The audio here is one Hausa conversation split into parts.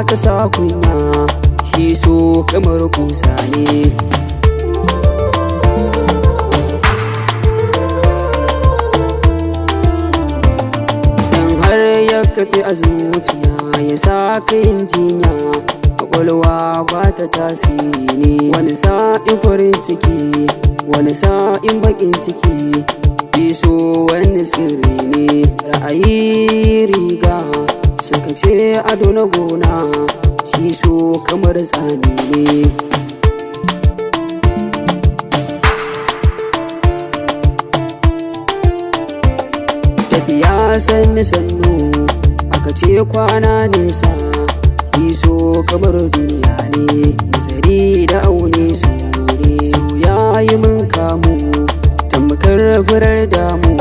ta sa kunya, shi so kamar kusa ne. Dan har ya kafi a zuciya ya sa ka yin jinya, kwakwalwa ba ta tasiri ne. Wani sa'in farin ciki, wani sa'in bakin ciki, iso wani sirri ne. Ra'ayi riga suka ce ado na gona, shi so kamar tsani ne. Tafiya sannu sannu aka ce kwana nesa, iso kamar duniya ne. Nazari da aune su ne, su ya yi min kamu tamkar furar damu,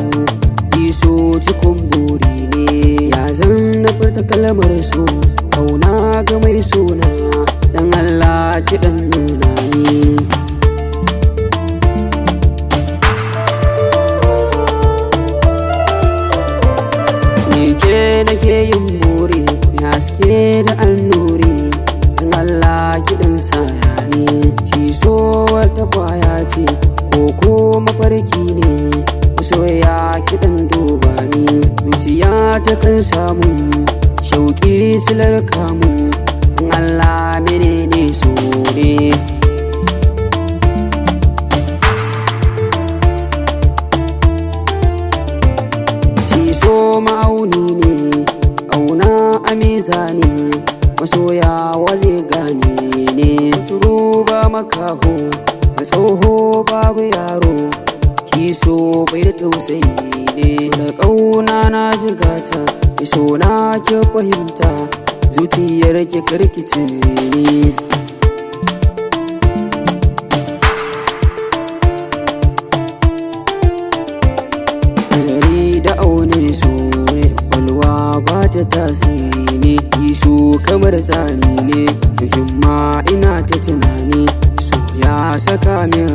iso cikin buri ne. Ya zan na furta kalmar so, kauna ga mai suna, dan Allah kiɗan nuna ni. Ni ke nake yin buri, mai haske da annuri, dan Allah kiɗan saya ne. Shi so wata kwaya ce, ko ko mafarki ne, masoya kiɗan duba ne. Zuciya ta kan samu shauƙi silar kamu, dan Allah menene so ne. Shi so ma'auni ne, auna a mizani, masoya wa zai gane ne. Turu ba makaho, da tsoho babu yaro, shi so bai da tausayi ne. Da ƙauna na jigata, so na ki fahimta, zuciyar ki karkice ne. Nazari da aune su ne, kwalwa ba ta tasiri ne, iso kamar tsani ne. Muhimma ina ta tunani, so ya saka min